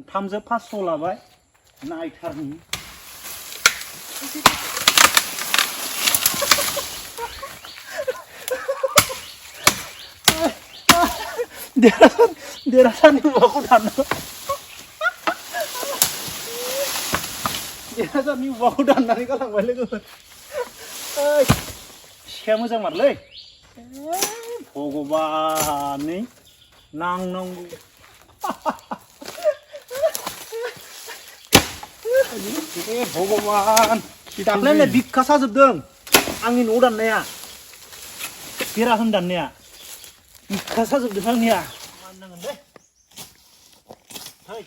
गंथामजों 500 लाबाय नायथारनि देरहासारनि औवाखौ दाननो देरहासारनि औवाखौ दाननानै गालांबाय लोगोफोर सिखाया मोजां मारलै भगबान नै नांनांगौ भगबान दाख्लै बिखा साजोबदों आंनि न'आव दाननाया बेरा होन दाननाया बिखा साजोबदों आंनिया माननांगोन दे है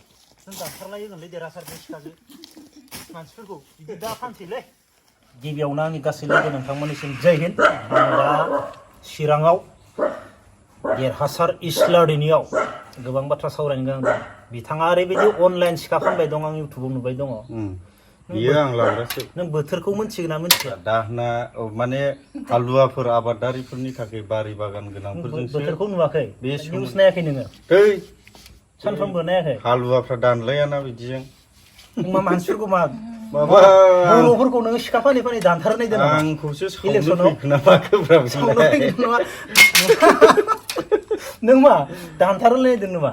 जों दानथारलायो होनलै देरहासार बे सिखाजों मानसिफोरखौ बिदि दा फानसैलै गिबियावनो आंनि गासै लोगो नोंथांमोननिसिम जय हिन्द आं दा चिराङाव देरहासार इस्लारिनियाव गोबां बाथ्रा सावरायनो गोनां दं बिथाङा ओरैबायदि अनलाइन सिखा फानबाय दं आं इउटुबाव नुबाय दङ बियो आं लाग्रासो नों बोथोरखौ मिथिगोन ना मिथिया दाहोना माने हालुवाफोर आबादारिफोरनि थाखाय बारि बागान गोनांफोरजोंसो बोथोरखौ नुवाखै बे निउस नायाखै नोङो सानफ्रोमबो नायाखै हालुवाफ्रा दानलायाना बिदिजों मा मानसिफोरखौ माबा बर'फोरखौ नोङो सिखा फानै फानै दानथारनाय दोन आंखौसो सावनो फैखोना मा गोब्राब नों मा दानथारलाय दोन नामा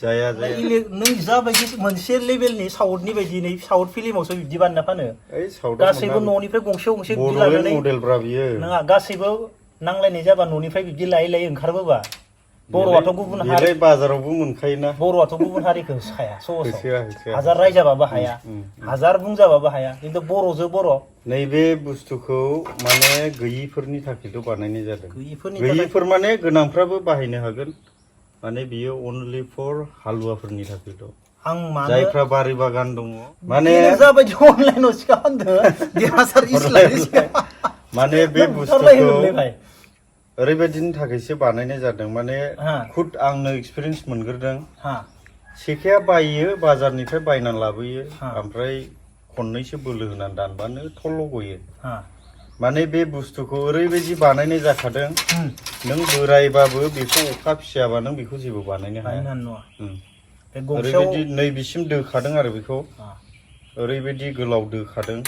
जाया जाया नों जाबायदि मोनसे लेभेलनि साउथनि बायदि नै साउथ फिल्मावसो बिदि बानायना फानो गासैबो न'निफ्राय गंसे गंसे बिदि लानानै मडेलब्रा बियो नङा गासैबो नांलायनाय जाबा न'निफ्राय बिदि लायै लायै ओंखारबोबा बर'आथ' गुबुन हारि बाजारावबो मोनखायोना बर'आथ' गुबुन हारिखौ हाया सहसाव हाजार रायजाबाबो हाया हाजार बुंजाबाबो हाया खिन्थु बर'जों बर' नैबे बुस्थुखौ माने गैयिफोरनि थाखायल' बानायनाय जादों गैयिफोर माने गोनांफ्राबो बाहायनो हागोन माने बियो अनलि फर हालुवाफोरनि थाखायल' आं जायफ्रा बारि बागान दङ माने जाबायदि अनलाइनाव सिखा फानदों देरहासार इस्लारि माने बे बुस्थुखौ ओरैबायदिनि थाखायसो बानायनाय जादों माने खुद आंनो एक्सपिरियेन्स मोनग्रोदों सेखाया बायो बाजारनिफ्राय बायनानै लाबोयो ओमफ्राय खननैसो बोलो होनानै दानबानो थल' गयो माने बे बुस्थुखौ ओरैबायदि बानायनाय जाखादों नों बोरायबाबो बेखौ अखा फिसियाबा नों बेखौ जेबो बानायनो हाया ओरैबायदि नैबिसिम दोखादों आरो बेखौ ओरैबायदि गोलाव दोखादों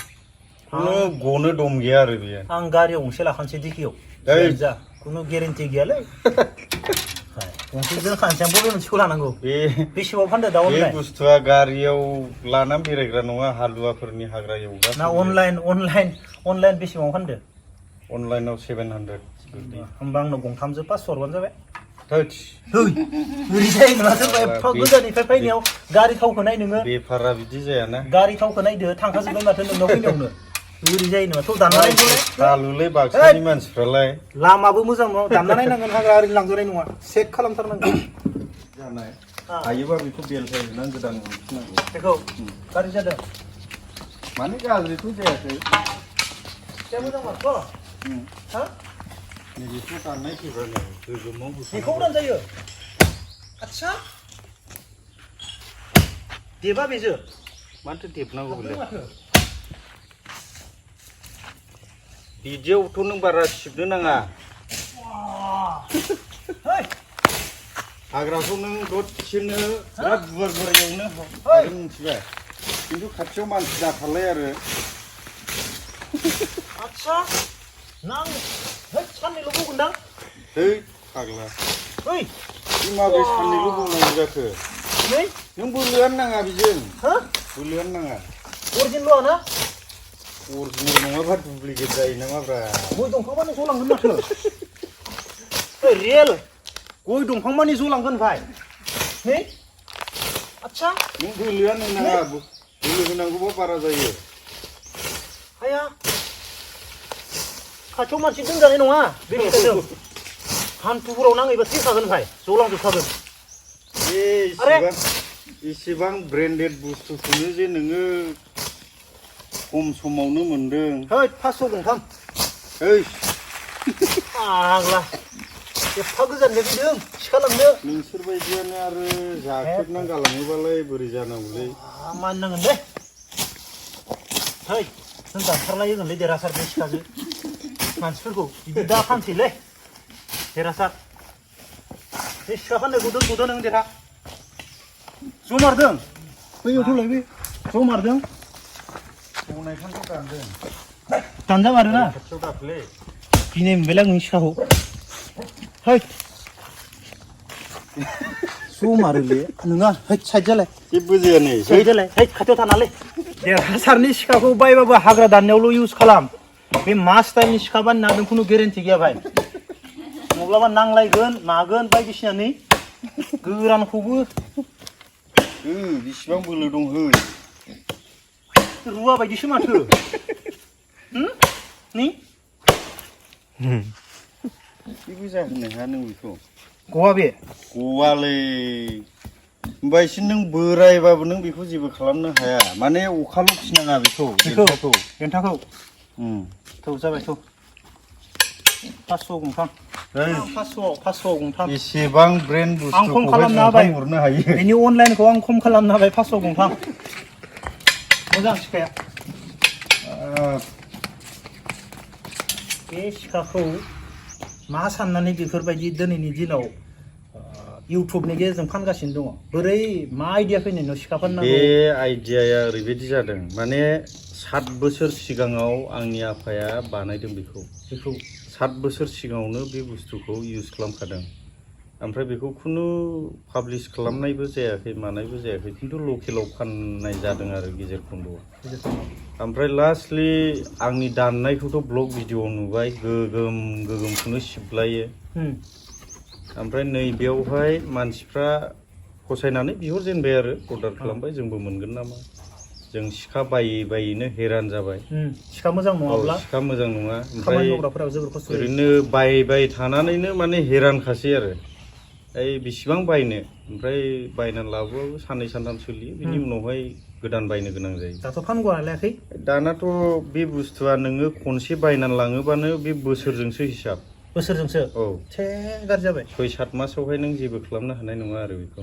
खुनु गनो दम गैया आरो बेयो आं गारियाव गंसे लाखानोसै दिकियाव जा खुनु गेरेन्टि गैयालै गंसेजों खानसेयाव बबे मोनसेखौ लानांगौ बेसेबां फानदो दा बे बुस्थुआ गारियाव लानानै बेरायग्रा नङा हालुवाफोरनि हाग्रा एवग्रा ना अनलाइन बेसेबां फानदो अनलाइनाव 700 होमबा आंनो गंथामजों 500 हरबानो जाबाय ओरै जायो नङा सोरबा एफा गोजाननिफ्राय फैनायाव गारि थावखौ नाय नोङो बेफारा बिदि जायाना गारि थावखौ नायदो थांखाजोबबाय माथो नोंनाव फैनायावनो ओरै जायो नङा थ' दानना नायदोलै हालुलै बाक्सानि मानसिफ्रालाय लामाबो मोजां नङा दानना नायनांगोन हाग्रा ओरैनो लांजानाय नङा चेक खालामथारनांगोन जानाय हायोबा बेखौ बेलथाय होनानै गोदान मोनफिननांगौ बेखौ गाज्रि जादों माने गाज्रिथ' जायाखै मोजां माथो हा नैबेखौ दाननाय फैबानो गोगोमाव बेखौ दानजायो आच्छा देबा बेजों माथो देबनांगौ बेलाय बिदियावथ' नों बारा सिबनो नाङा हाग्राखौ नों दसेनो बिराद गुवार गुवार एवनो हागोन मिथिबाय खिन्थु खाथियाव मानसि जाथारलाय आरो आच्छा नां साननैल' बुंगोनदां फाग्ला बे माबोरै साननैल' बुंनांगौ जाखो नों बोलोआनो नाङा बेजों बोलोआनो नाङा अरिजिनल' ना अरिजिनेल नङाबा डुप्लिकेट जायो नामाब्रा गय दंफां मानि ज' लांगोन माथो रियेल गय दंफां मानि ज' लांगोन भाइ नै आच्छा नों बोलोआनो नाङा बोलो होनांगौबा बारा जायो हाया खाथियाव मानसि दोनजानाय नङा बे फिथाइजों हान्थुफोराव नाङैबा थैखागोन भाइ ज' लांजोबखागोन इसेबां ब्रेन्डेड बुस्थुखौनो जे नोङो खम समावनो मोनदों 500 गंथाम आग्ला एफा गोजाननिफ्राय फैदों सिखा लांनो नोंसोरबायदियानो आरो जाख्रेबनानै गालाङोबालाय बोरै जानांगौलै मानिनांगोन दे नों दानथारलायो होनलै देरहासार बे सिखाजों मानसिफोरखौ बिदि दा फानसैलै देरहासार बे सिखा फाननायखौ दोनथ'दो नों देरहा जमारदों बैयाव थौलाय बे जमारदों गनायखानखौ दानदों दानजामारोना खाथियाव दाखोलै गिनाय मोनबायलां नोंनि सिखाखौ है जमारोलै नोङा है साइड जालाय जेबो जाया नै साइड जालाय है खाथियाव थानालै देरहासारनि सिखाखौ बायबाबो हाग्रा दाननायावल' इउज खालाम बे मास टाइमनि सिखा बानायना खुनु गेरेन्टि गैया भाइ माब्लाबा नांलायगोन मागोन बायदिसिना नै गोरानखौबो बेसेबां बोलो दं है रुवा बायदिसो माथो नै जेबो जाहोनो हाया नों बेखौ गवा बे गवालै ओमफ्रायसो नों बोरायबाबो नों बेखौ जेबो खालामनो हाया माने अखाल' फिनाङा बेखौ देन्थाखौ थौ जाबाय थौ 500 गंथाम 500 गंथाम एसेबां ब्रेन्ड आं खम खालामनो हाबाय हरनो हायो बेनि अनलाइनखौ आं खम खालामनो हाबाय 500 गंथाम मोजां सिखाया बे सिखाखौ मा साननानै बेफोरबायदि दिनैनि दिनाव इउट्युबनि गेजेरजों फानगासिनो दङ बोरै मा आइडिया फैनायनो सिखा फाननांगौ बे आइडियाया ओरैबायदि जादों माने 7 बोसोर सिगाङाव आंनि आफाया बानायदों बेखौ 7 बोसोर सिगाङावनो बे बुस्थुखौ इउज खालामखादों ओमफ्राय बेखौ खुनु पाब्लिश खालामनायबो जायाखै मानायबो जायाखै खिन्थु लकेलाव फाननाय जादों आरो गेजेर खन्द'आव ओमफ्राय लास्टलि आंनि दाननायखौथ' ब्लग भिडिअ नुबाय गोगोमखौनो सिबलायो ओमफ्राय नैबेयावहाय मानसिफ्रा फसायनानै बिहरजेनबाय आरो अर्डार खालामबाय जोंबो मोनगोन नामा जों सिखा बायैनो हैरान जाबाय सिखा मोजां नङाब्ला सिखा मोजां नङा खामानि मावग्राफोरा जोबोर खस्थ' ओरैनो बायबाय थानानैनो माने हैरानखासै आरो बेसेबां बायनो ओमफ्राय बायनानै लाबोबाबो साननै सानथाम सोलियो बिनि उनावहाय गोदान बायनो गोनां जायो दाथ' फानग'लायाखै दानाथ' बे बुस्थुआ नोङो खनसे बायनानै लाङोबानो बे बोसोरजोंसो हिसाब बोसोरजोंसो औ गाज्रि जाबाय 6-7 मासावहाय नों जेबो खालामनो हानाय नङा आरो बेखौ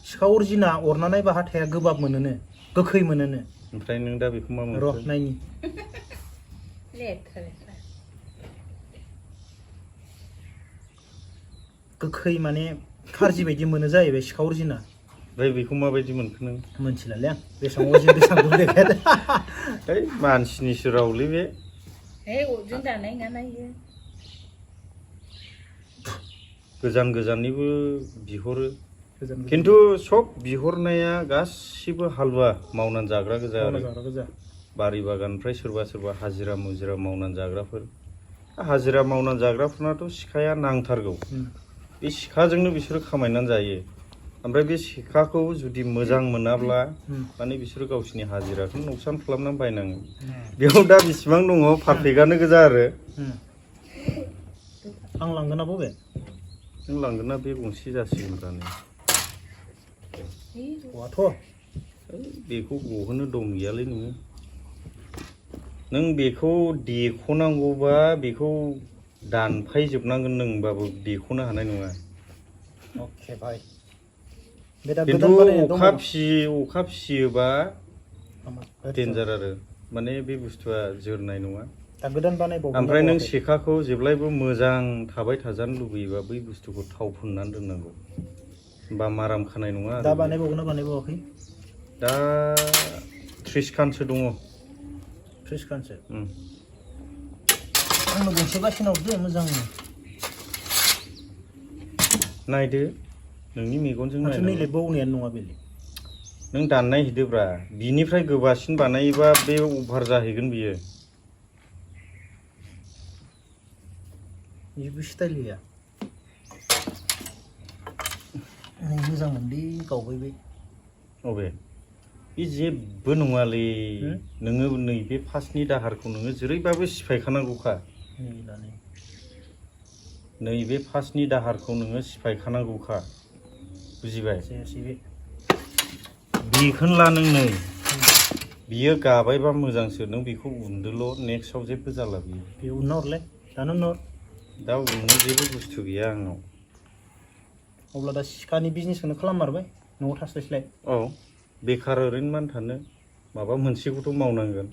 सिखा अरिजिना अरना नायबा हाथाया गोबाब मोनोनो गोखै मोनोनो ओमफ्राय नों दा बेखौ मा मोनखो र' नायनि गोखै माने खारजि बायदि मोनो जाहैबाय सिखा अरिजिना ओमफ्राय बेखौ माबायदि मोनखो नों मोनथिलालै आं बेसेबां अजि बेसेबां देखायदो है मानसिनिसो रावलै बे जों दानाय नङा नायो गोजाननिबो बिहरो खिन्थु सब बिहरनाया गासिबो हालुवा मावनानै जाग्रा गोजा आरो बारि बागाननिफ्राय सोरबा हाजिरा मुजिरा मावनानै जाग्राफोर हाजिरा मावनानै जाग्राफोरनाथ' सिखाया नांथारगौ बे सिखाजोंनो बिसोरो खामायनानै जायो ओमफ्राय बे सिखाखौ जुदि मोजां मोनाब्ला माने बिसोरो गावसिनि हाजिराखौ नुकसान खालामनानै बायनाङो बेयाव दा बेसेबां दङ पारफेक्टआनो गोजा आरो आं लांगोन ना बबे नों लांगोन ना बे गंसे जासिगोन बेखौ गहोनो दम गैयालै नों बेखौ देख'नांगौबा बेखौ दानफायजोबनांगोन नों होनबाबो देख'नो हानाय नङा खिन्थु अखा फिसियोबा डेन्जार आरो माने बे बुस्थुआ जोरनाय नङा ओमफ्राय नों सेखाखौ जेब्लायबो मोजां थाबाय थाजानो लुबैयोबा बै बुस्थुखौ थाव फुननानै दोननांगौ होमबा माराम खानाय नङा दा बानायबावगोन ना बानायबावाखै दा 30 खानसो दङ 30 खानसो आंनो गंसे बासिना हरदो मोजां नायदो नोंनि मेगनजों नायलै बावनायानो नङा बेले नों दाननाय हिदोब्रा बिनिफ्राय गोबासिन बानायोबा बे अभार जाहैगोन बियो जेबो स्टाइल गैया मोजां मोनदे गावबाय बे अबे बे जेबो नङालै नोङो नैबे फार्स्टनि दाहारखौ नोङो जेरैबाबो सिफायखानांगौखा नैबे फार्स्टनि दाहारखौ नोङो सिफायखानांगौखा बुजिबाय बेखौनो ला नों नै बियो गाबायबा मोजांसो नों बेखौ उनदोल' नेक्स्टआव जेबो जाला बियो बे उनना हरलाय दानो उनहर दा उननो जेबो बुस्थु गैया आंनाव अब्ला दा सिखानि बिजनेसखौनो खालाममारबाय न'आव थास्लायस्लाय औ बेखार ओरैनो मानो थानो माबा मोनसेखौथ' मावनांगोन